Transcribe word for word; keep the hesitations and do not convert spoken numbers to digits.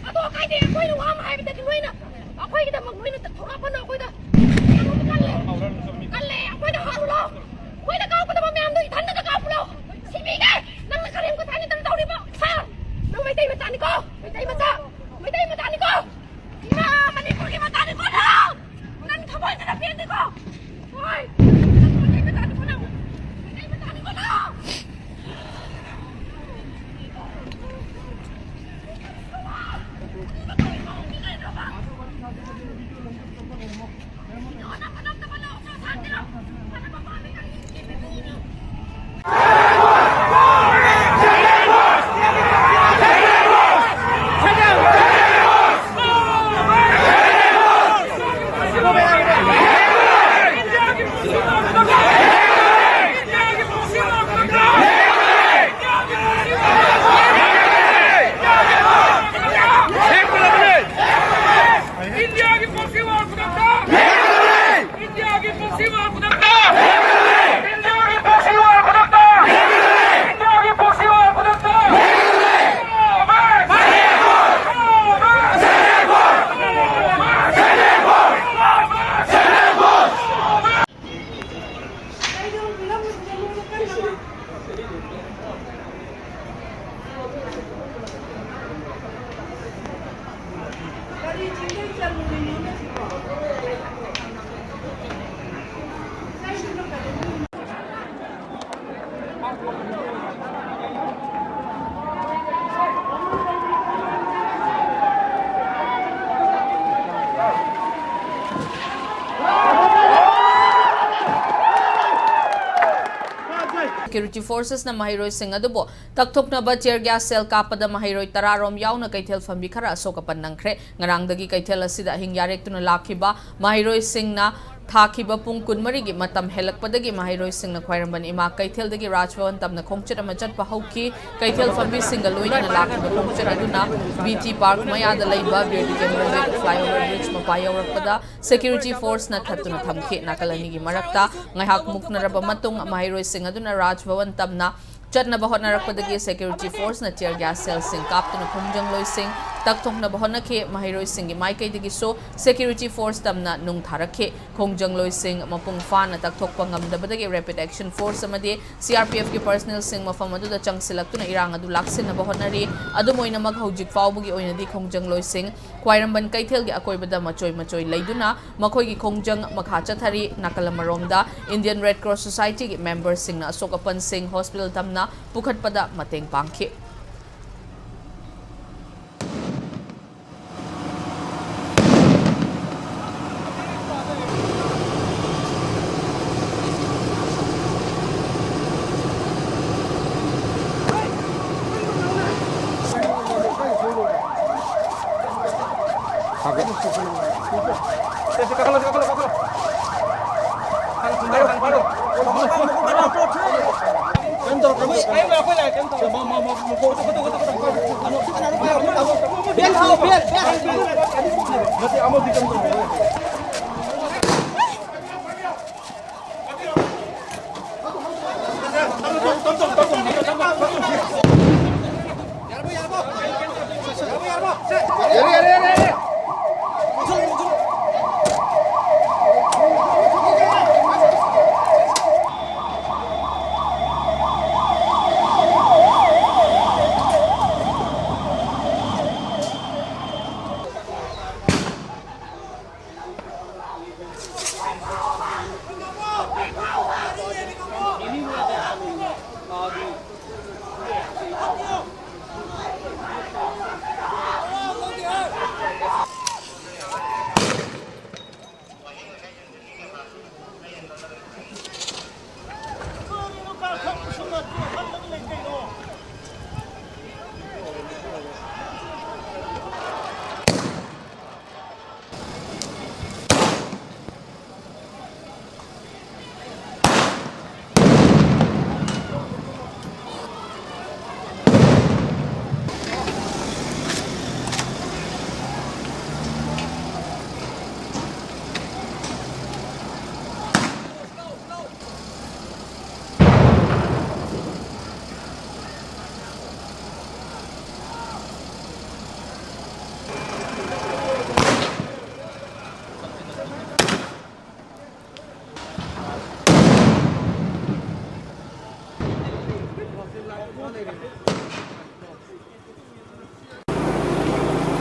ꯑꯗꯣ ꯀꯥꯏꯗꯦ, ꯑꯩꯈꯣꯏꯅ ꯋꯥ ꯑꯃ ꯍꯥꯏꯕꯗꯗꯤ ꯅꯣꯏꯅ ꯑꯩꯈꯣꯏꯒꯤꯗꯃꯛ ꯅꯣꯏꯅ ꯊꯧꯔꯛꯄꯅꯣ ꯑꯩꯈꯣꯏꯗ꯫ ꯀꯜꯂꯦ, ꯀꯜꯂꯦ, ꯑꯩꯈꯣꯏꯗ ꯍꯥꯠꯂꯨꯔꯣ꯫ ꯑꯩꯈꯣꯏꯗ ꯀꯥꯞꯀꯗꯕ ꯃꯌꯥꯝꯗꯣ ꯏꯊꯟꯗꯇ ꯀꯥꯞꯄꯨꯔꯣ꯫ ꯁꯤꯕꯤꯒꯦ꯫ ꯅꯪꯅ ꯀꯔꯦꯝ ꯀꯊꯥꯅꯤꯗꯅ ꯇꯧꯔꯤꯕ? ꯁꯥꯔ, ꯅꯪ ꯃꯩꯇꯩ ꯃꯆꯥꯅꯤꯀꯣ? ꯃꯩꯇꯩ ꯃꯆꯥ, ꯃꯩꯇꯩ ꯃꯆꯥꯅꯤꯀꯣ? ꯏꯃꯥ, ꯃꯅꯤꯄꯨꯔꯒꯤ ꯃꯆꯥꯅꯤꯀꯣ ꯅꯪ? ꯅꯪ ꯊꯃꯣꯏꯗꯅ ꯄꯦꯟꯗꯦꯀꯣ? ꯍꯣꯏ, ꯃꯩꯇꯩ ꯃꯆꯥꯅꯤꯀꯣ ꯅꯪ? ꯃꯩꯇꯩ ꯃꯆꯥꯅꯤꯀꯣ ꯅꯪ? ꯏꯟꯗꯤꯌꯥꯒꯤ ꯄꯨꯟꯁꯤ ꯋꯥꯔ ꯈꯨꯗꯛꯇ! ꯏꯟꯗꯤꯌꯥꯒꯤ ꯄꯨꯟꯁꯤ ꯋꯥꯔ ꯈꯨꯗꯛꯇ! ꯏꯟꯗꯤꯌꯥꯒꯤ ꯄꯨꯟꯁꯤ ꯋꯥꯔ ꯈꯨꯗꯛꯇ! ꯏꯟꯗꯤꯌꯥꯒꯤ ꯄꯨꯟꯁꯤ ꯋꯥꯔ ꯈꯨꯗꯛꯇ! Security forcesꯅ ꯃꯍꯩꯔꯣꯏꯁꯤꯡ ꯑꯗꯨꯕꯨ ꯇꯛꯊꯣꯛꯅꯕ tear gas shell ꯀꯥꯞꯄꯗ ꯃꯍꯩꯔꯣꯏ ꯇꯔꯥ ꯔꯣꯝ ꯌꯥꯎꯅ ꯀꯩꯊꯦꯜ ꯐꯝꯕꯤ ꯈꯔ ꯑꯁꯣꯛ ꯑꯄꯟ ꯅꯪꯈ꯭ꯔꯦ꯫ ꯉꯔꯥꯡꯗꯒꯤ ꯀꯩꯊꯦꯜ ꯑꯁꯤꯗ ꯑꯍꯤꯡ ꯌꯥꯔꯦꯛꯇꯨꯅ ꯂꯥꯛꯈꯤꯕ ꯃꯍꯩꯔꯣꯏꯁꯤꯡꯅ ꯊꯥꯈꯤꯕ ꯄꯨꯡ ꯀꯨꯟꯃꯔꯤꯒꯤ ꯃꯇꯝ ꯍꯦꯜꯂꯛꯄꯗꯒꯤ ꯃꯍꯩꯔꯣꯏꯁꯤꯡꯅ ꯈ꯭ꯋꯥꯏꯔꯝꯕꯟ ꯏꯃꯥ ꯀꯩꯊꯦꯜꯗꯒꯤ ꯔꯥꯖ ꯚꯋꯟ ꯇꯝꯅ ꯈꯣꯡꯆꯠ ꯑꯃ ꯆꯠꯄ ꯍꯧꯈꯤ꯫ ꯀꯩꯊꯦꯜ ꯐꯝꯕꯤꯁꯤꯡꯒ ꯂꯣꯏꯅꯅ ꯂꯥꯛꯈꯤꯕ ꯈꯣꯡꯆꯠ ꯑꯗꯨꯅ ꯕꯤ ꯇꯤ ꯄꯥꯔꯛ ꯃꯌꯥꯗ ꯂꯩꯕ ꯕꯤꯔ ꯇꯤꯀꯦꯟꯗ꯭ꯔꯖꯤꯠ flyover bridge ꯃꯄꯥ ꯌꯧꯔꯛꯄꯗ security forceꯅ ꯊꯠꯇꯨꯅ ꯊꯝꯈꯤ꯫ ꯅꯥꯀꯜ ꯑꯅꯤꯒꯤ ꯃꯔꯛꯇ ꯉꯥꯏꯍꯥꯛ ꯃꯨꯛꯅꯔꯕ ꯃꯇꯨꯡ ꯃꯍꯩꯔꯣꯏꯁꯤꯡ ꯑꯗꯨꯅ ꯔꯥꯖ ꯚꯋꯟ ꯇꯝꯅ ꯆꯠꯅꯕ ꯍꯣꯠꯅꯔꯛꯄꯗꯒꯤ security forceꯅ tear gas shellꯁꯤꯡ ꯀꯥꯞꯇꯨꯅ ꯈꯣꯡꯖꯪꯂꯣꯏꯁꯤꯡ ꯇꯛꯊꯣꯛꯅꯕ ꯍꯣꯠꯅꯈꯤ꯫ ꯃꯍꯩꯔꯣꯏꯁꯤꯡꯒꯤ ꯃꯥꯏꯀꯩꯗꯒꯤꯁꯨ security force ꯇꯝꯅ ꯅꯨꯡ ꯊꯥꯔꯛꯈꯤ꯫ ꯈꯣꯡꯖꯪꯂꯣꯏꯁꯤꯡ ꯃꯄꯨꯡ ꯐꯥꯅ ꯇꯛꯊꯣꯛꯄ ꯉꯝꯗꯕꯗꯒꯤ rapid action force ꯑꯃꯗꯤ C R P F ꯀꯤ personnelꯁꯤꯡ ꯃꯐꯝ ꯑꯗꯨꯗ ꯆꯪꯁꯤꯜꯂꯛꯇꯨꯅ ꯏꯔꯥꯡ ꯑꯗꯨ ꯂꯥꯛꯁꯤꯟꯅꯕ ꯍꯣꯠꯅꯔꯤ꯫ ꯑꯗꯨꯝ ꯑꯣꯏꯅꯃꯛ, ꯍꯧꯖꯤꯛ ꯐꯥꯎꯕꯒꯤ ꯑꯣꯏꯅꯗꯤ ꯈꯣꯡꯖꯪꯂꯣꯏꯁꯤꯡ ꯈ꯭ꯋꯥꯏꯔꯝꯕꯟ ꯀꯩꯊꯦꯜꯒꯤ ꯑꯀꯣꯏꯕꯗ ꯃꯆꯣꯏ ꯃꯆꯣꯏ ꯂꯩꯗꯨꯅ ꯃꯈꯣꯏꯒꯤ ꯈꯣꯡꯖꯪ ꯃꯈꯥ ꯆꯠꯊꯔꯤ꯫ ꯅꯥꯀꯜ ꯑꯃꯔꯣꯝꯗ, Indian Red Cross Societyꯒꯤ memberꯁꯤꯡꯅ ꯑꯁꯣꯛ ꯑꯄꯟꯁꯤꯡ hospital ꯇꯝꯅ ꯄꯨꯈꯠꯄꯗ ꯃꯇꯦꯡ ꯄꯥꯡꯈꯤ꯫